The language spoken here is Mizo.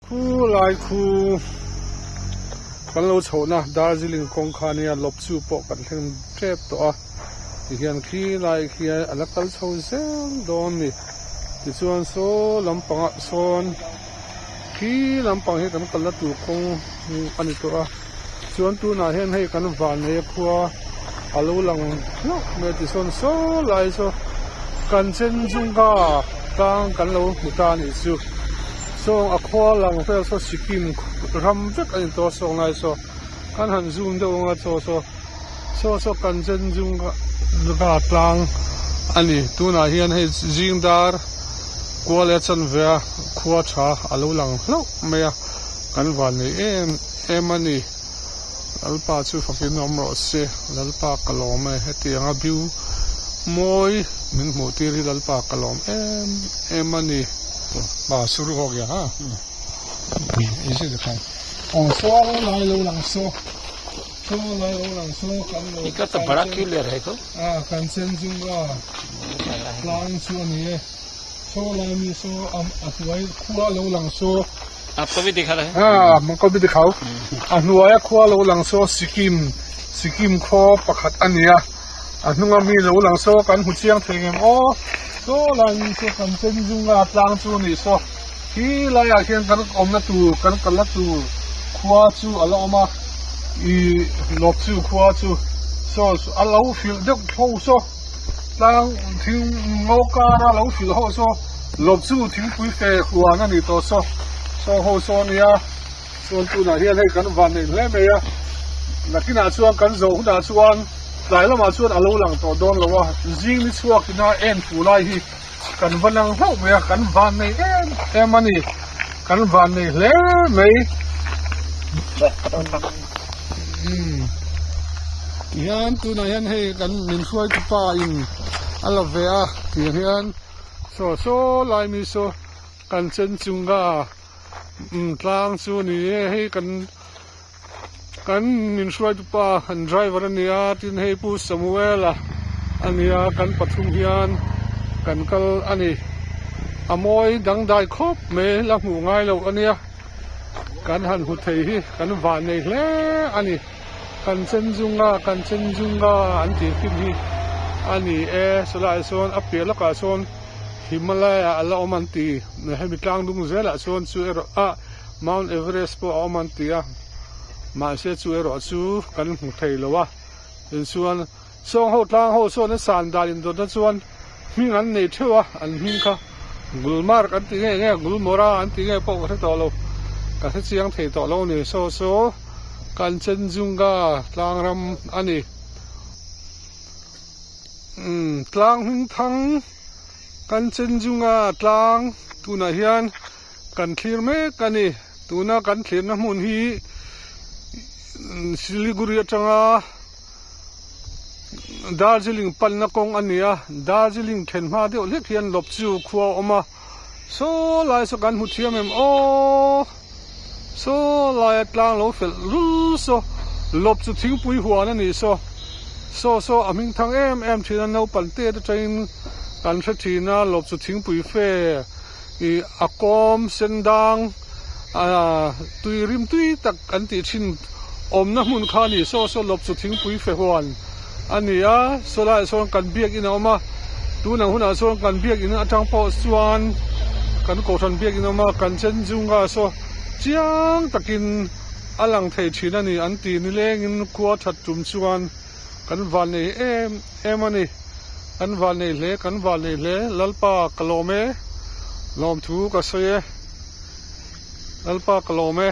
Khu lai khu kan lo chhohna Darjeeling kawng kha nia Lopchu pawh kan thleng tep tawh a tihian khi lai khian a la kal chho zel dawn a ni tichuan saw lampangah sawn khi lampang hi kan kalna tur kawng a ni tawh a chuan tunah hian hei kan vanneia khua a lo lang hlauh mai a tichuan saw lai saw Kanchenjunga tlang kan lo hmu ta a nih chu. Sawng a khua lang vel saw Sikkim ram vek a ni tawh a sawng lai saw kan han zoom deuh anga chaw saw saw saw Kanchenjunga tlang a ni tunah hian hei zing dar kual a chanve a khua tha a lo lang hlauh mai a kan van nei em em a ni Lalpa chu fakin awm rawh se Lalpa ka lawm e hetianga view mawi min hmuh tir hi Lalpa ka lawm em em a ni. Ba suru ho gya ha isi dekha ong so lai lo lang so so lai lo lang so kan lo Ika to bada clear hai ko a Kanchenjunga tlang chu ani e so lai mi so am a hnuai khua lo lang so Aapko bhi dikha rahe a mangko bhi dikhau a hnuai a khua lo lang so Sikkim Sikkim khaw pakhat ania A hnunga mi lo lang saw kan hmu chiang thei ngem aw saw lai mi saw kan chen zunga tlang chu a nih saw khi laiah khian kan awmna tur kan kalna tur khua chu a la awm a ih lawp chu khua chu saw a lo hrilh deuh tho saw tlang thing ngaw kara lo hrilh ho saw lawp chu thingpui fe huan a ni tawh saw saw ho saw a nia. Chuan tunah hian hei kan van nei hle mai a, nakinah chuan kan zawh hunah chuan tlai lamah chuan a lo lang tawh dawn lo a, zing ni chhuak ina en fu lai hi kan va lang hlauh mai a, kan van nei em em a ni, kan van nei hle mai. Umm tihian tunah hian hei kan min hruaitu pa in a la ve a tiang hian saw saw lai mi saw kan chen chunga. Umm tlang chu a ni e hei kan kan min hruaitu pa an driver a nia tin hei pu Samuel-a a nia kan pathum hian kan kal a ni a mawi dangdai khawp mai la hmuh ngai loh a nia kan han hmu thei hi kan van nei hle a ni Kanchenjunga Kanchenjunga an tih thin hi a ni e sawlaiah sawn a piah lawkah sawn. Himalaya a la awm an ti, hemi tlang dung zelah chuan chu erawh ah Mount Everest pawh a awm an ti a, mahse chu erawh chu kan hmu thei lo a, tinchuan sawng ho tlang ho sawn a san dan indawtna chuan hming an nei theuh a, an hming kha Gulmarg an ti nge nge Gulmora an ti nge pawh ka hre tawh lo, ka hre chiang thei tawh lo a ni, saw saw Kanchenjunga tlang ram a ni. Umm tlang hming thang Kanchenjunga tlang tunah hian kan thlir mek a ni tuna kan thlirna hmun hi Siliguri atanga Darjeeling panna kawng a ni a Darjeeling then hma deuh hlek hian Lopchu khua a awm a saw lai saw kan hmu thiam em aw Saw laia tlang lo felh rul saw lawp chu thingpui huan a nih saw. Saw saw a hming thang em em thin a naupang te atangin kan hre thin a lawp chu thingpui fe ih a kawm sen dang ah tui rim tui tak an tih thin awmna hmun kha a ni saw saw lawp chu thingpui fe huan a ni a saw laiah sawn kan biakin a awm a tunang hunah sawn kan biakin atang pawh chuan kan kohhran biakin a awm a kan Chenjunga saw chiang takin a lang thei thin a ni an ti nilengin khua that tum chuan kan vannei em em a ni kan vannei hle kan vannei hle Lalpa ka lawm e lawmthu ka sawi e Lalpa ka lawm e.